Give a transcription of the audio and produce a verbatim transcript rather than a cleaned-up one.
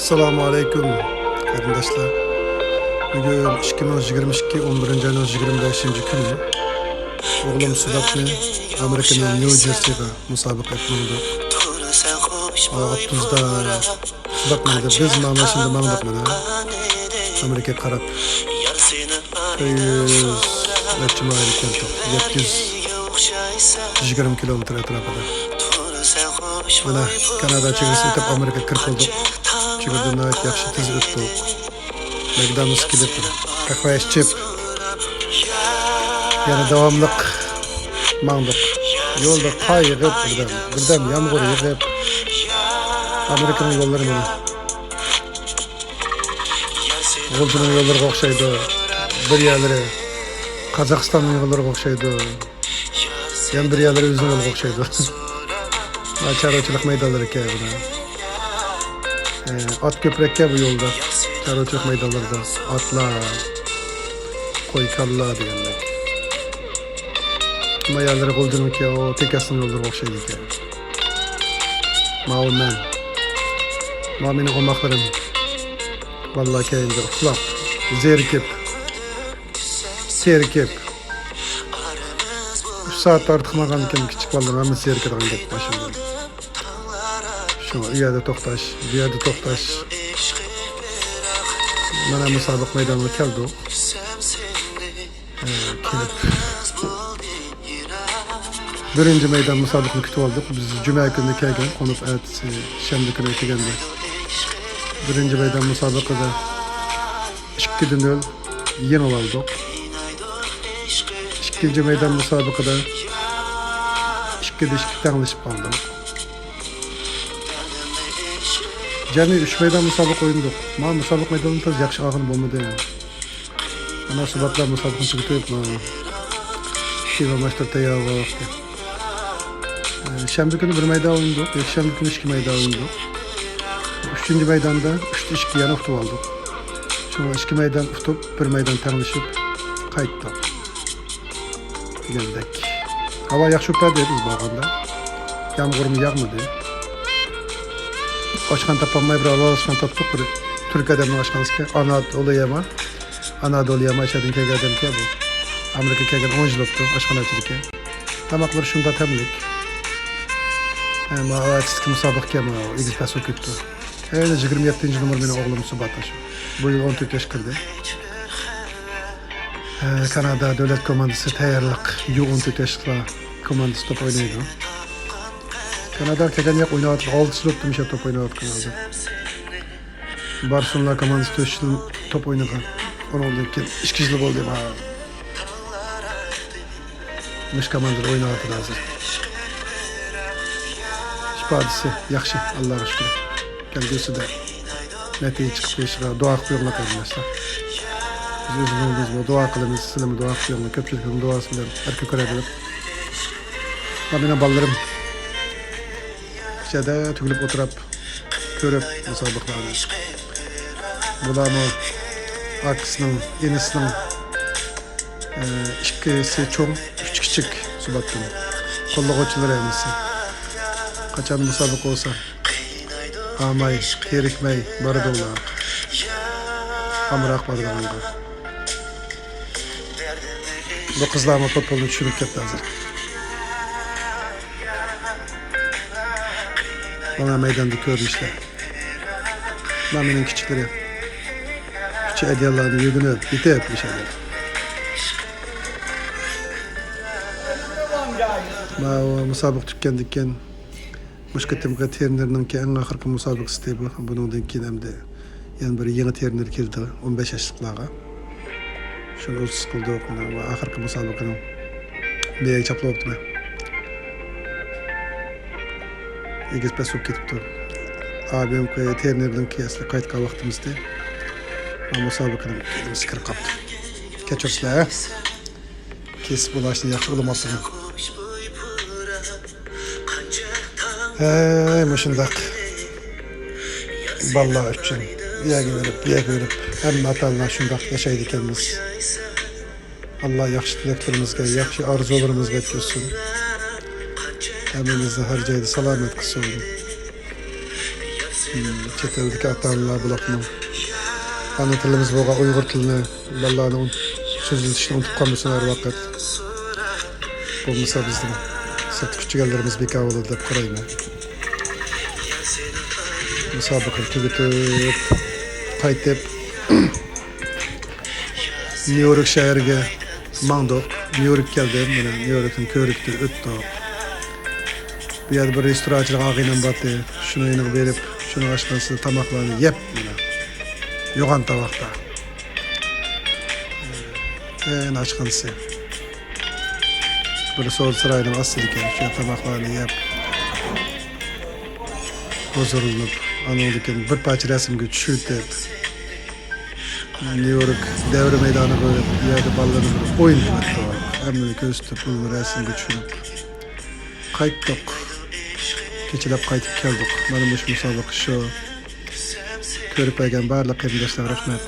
ئەسسالامۇ ئەلەيكۇم، قېرىنداشلار. بۈگۈن ئىككى مىڭ يىگىرمە ئىككى، ئون بىرىنچى ئاينىڭ يىگىرمە بەشىنچى كۈنى. ئوغلۇم سۇباتنى ئامېرىكىنىڭ نيۇ جېرسىغا مۇسابىقە ئېلىپ ماڭدۇق. ئاپتوبۇستا سۇبات ماڭدى. بىز مانا ماشىنىدا ماڭدۇق مانا. ئامېرىكىغا قاراپ. تۆت يۈز نەچچە مايىل ئىكەن، يەتتە يۈز يىگىرمە كىلومېتىر ئەتراپىدا. مانا، كانادا چېگرىسىنى ئۆتۈپ ئامېرىكىغا كىرىپ بولدۇق. چېگرىدىن ناھايىتى ياخشى تېز ئۆتتۇق. ماكدونالدسقا كېلىپ، قەھۋە ئىچىپ، يەنە داۋاملىق ماڭدۇق. يولدا قار يېغىپ، بىردەم، بىردەم يامغۇر يېغىپ، ئامېرىكىنىڭ يوللىرى مانا. غۇلجىنىڭ يوللىرىغا ئوخشايدۇ. بىر يەرلىرى قازاقىستاننىڭ يوللىرىغا ئوخشايدۇ. يەنە بىر يەرلىرى ئۆزىنىڭ يولىغا ئوخشايدۇ. ھە، چارۋىچىلىق مەيدانلىرى ئىكەن بۇ. ئە، ئات كۆپرەككەن بۇ يولدا. چارۋىچىلىق مەيدانلىرىدا ئاتلار، قوي، كالىلار دېگەندەك. ما يەرلىرى غۇلجىنىڭكى، ئۇ تېكەسنىڭ يوللىرىغا ئوخشايدىكەن. ماۋۇ مەن. ماۋۇ مېنىڭ ئوماقلىرىم. بالىلار كەينىدە ئۇخلاپ، زېرىكىپ، زېرىكىپ. ئۈچ سائەت ئارتۇق ماڭغاندىكىن كىچىك بالىلار ھەممىسى زېرىكىدىغان گەپ ماشىنىدىن. شۇڭا ئۇ يەردە توختاش، بۇ يەردە توختاش. مانا مۇسابىقە مەيدانىغا كەلدۇق. ئە، كېلىپ. بىرىنچى مەيدان مۇسابىقىنى كۈتۈۋالدۇق. بىز جۈمە كۈنى كەلگەن، قونۇپ ئەتىسى شەنبە كۈنى ئۆتۈگەندە. بىرىنچى مەيدان مۇسابىقىدە ئىككىدە نۆل يېڭىۋالدۇق. ئىككىنچى مەيدان مۇسابىقىدە ئىككىدە ئىككى تەڭلىشىپ قالدۇق. جەمئىي ئۈچ مەيدان مۇسابىقە ئوينىدۇق. مانا مۇسابىقە مەيدانىدا ياخشى ئالغىلى بولمىدى. مانا سۇباتلار مۇسابىقىنى تۈگىتىپ، مانا پىۋا ماشتۇر تەييار بولۇۋاتتى. ئە، شەنبە كۈنى بىر مەيدان ئوينىدۇق، يەكشەنبە كۈنى ئىككى مەيدان ئوينىدۇق. ئۈچىنچى مەيداندا ئۈچتە ئىككى يەنە ئۇتۇپ ئالدۇق. شۇڭا ئىككى مەيدان ئۇتۇپ، بىر مەيدان تەڭلىشىپ قايتتۇق. دېگەندەك. ھاۋا ياخشى بولۇپ بەردى بىز بارغاندا. يامغۇرمۇ ياغمىدى. ئاشخانا تاپالماي بىر ھالال ئاشخانا تاپتۇق. بىر تۈرك ئادەمنىڭ ئاشخانىسىكەن. ئانادولۇ ياما. ئانادولۇ ياما ئاشەدىن كەلگەن ئادەمكەن بۇ. ئامېرىكىغا كەلگەن ئون يىل بوپتۇ، ئاشخانا ئاچىدىكەن. تاماقلىرى شۇنداق تەملىك. ھە، ماۋۇ ئاچىسىدىكى مۇسابىقىكەن، ماۋۇ ئېگىز پەس بولۇپ كېتىپتۇ. يەنە يىگىرمە يەتتىنچى نومۇر مېنىڭ ئوغلۇم سۇبات ئاشۇ. بۇ يىل ئون تۆت ياشقا كىردى. ھە، كانادا دۆلەت كوماندىسى تەييارلىق، يۇ ئون تۆت ياشلىقلار كوماندىسى توپ ئوينايدۇ. كاناداغا كەلگەندىن ئويناۋاتىدۇ، ئالتە يىل بوپتۇ مۇشۇ يەردە توپ ئويناۋاتقىنى ھازىر. بارسېلونا كوماندىسى تۆت يىل توپ ئوينىغان. ئۇنىڭدىن كېيىن ئىككى يىل بولدى مانا. مۇشۇ كوماندىدا ئويناۋاتىدۇ ھازىر. ئىپادىسى ياخشى، ئاللاغا شۈكۈر. كەلگۈسىدە نەتىجە چىقىپ قېلىشىغا دۇئا قىلىپ قويۇڭلار، قېرىنداشلار. بىز ئۆزىمىز دۇئا قىلىمىز، سىلەرمۇ دۇئا قىلىپ قويۇڭلار. كۆپچىلىكنىڭ دۇئاسى بىلەن ھەر كۈن كۆرەلەپ. مانا مېنىڭ بالىلىرىم ئىچىدە تۈگۈلۈپ ئولتۇرۇپ، كۆرۈپ مۇسابىقىلەرنى. بۇلارمۇ ئاكىسىنىڭ، ئىنىسىنىڭ، ئە، ئىككىسى چوڭ، ئۈچ كىچىك سۇباتتىن. قوللىغۇچىلىرى ھەممىسى. قاچان مۇسابىقە بولسا، ئاڭماي، تېرىكمەي بارىدۇ ئۇلار. ئامراق بارىدىغانغا. بۇ قىزلارمۇ پۇتبولنى چۈشىنىپ كەتتى ھازىر. مانا مەيداندا كۆرۈنۈشلەر. مانا مېنىڭ كىچىكلىرىم. كىچىك ئەدىياللارنى يۆگىنىپ، يېتىپ ياشايدۇ. ماۋۇ مۇسابىقە تۈگىگەندىن كېيىن، مۇشۇ قېتىمقى ترېنېرنىڭكى ئەڭ ئاخىرقى مۇسابىقىسى بۇ. بۇنىڭدىن كېيىن ئەمدى يەنە بىر يېڭى ترېنېر كېلىدۇ، ئون بەش ياشلىقلارغا. شۇنى ئۇزىتىش قىلدۇق. مانا بۇ ئاخىرقى مۇسابىقىنىڭ مېيىگە چاپلىۋاپتىمەن. ئېگىز پەس بولۇپ كېتىپتۇ. ئابىم ترېنېرنىڭ كېسىلىپ قايتقان ۋاقتىمىزدى. مانا مۇسابىقىنىڭ كېلىمىسى كىرىپ قاپتۇ. كەچۈرسىلەر. كېسىپ بولاشنى ياخشى ئۇلىماپتىمەن. ھەي، مۇشۇنداق بالىلار ئۈچۈن يەگە بېرىپ، يەگە بېرىپ، ھەممە ئاتا-ئانىلار شۇنداق ياشايدىكەنمىز. ئاللا ياخشى تىلەكلىرىمىزگە، ياخشى ئارزۇلىرىمىزغا يەتكۈزسۇن. ھەممىمىزنى ھەر جايدا سالامەت قىلسۇن. چەت ئەلدىكى ئاتا-ئانىلار بۇلاقنىڭ ئانا تىلىمىز بولغان ئۇيغۇر تىلىنى، بالىلارنى ئۇن-، سۆزلىتىشنى ئۇنتۇپ قالمىسۇن ھەر ۋاقىت. بولمىسا بىزنىڭ سىرتقا ئۇچرىغانلىرىمىز بىكار بولىدۇ دەپ قارايمەن. مۇسابىقىنى تۈگىتىپ، قايتىپ، نيۇ يورك شەھىرىگە ماڭدۇق. نيۇ يورك كەلدىم. مانا نيۇ يوركنىڭ كۆۋرۈكىدىن ئۆتتۇق. بۇ يەردە بىر رېستورانچىلىق ئاغىنەم بارتى. شۇنىڭ يېنىغا بېرىپ، شۇنىڭ ئاشخانىسىدا تاماقلارنى يەپ، مانا، يوغان تاۋاقتا. ئەينى ئاشخانىسى. بىر سودا ساراينىڭ ئاستىدىكەن. شۇ تاماقلارنى يەپ، ھۇزۇرلىنىپ، ئانىڭدىن كېيىن بىر پارچە رەسىمگە چۈشۈۋېتىپ، نيۇ يورك دەۋر مەيدانىغا بېرىپ، بۇ يەردە بالىلارنى بىر ئوينىتىۋەتتۇق. ھەممىنى كۆرسىتىپ، بۇلارنى رەسىمگە چۈشۈرۈپ، قايتتۇق. كېچىلەپ قايتىپ كەلدۇق. مانا مۇشۇ مۇسابىقە شۇ. كۆرۈپ بەرگەن بارلىق قېرىنداشلارغا رەھمەت.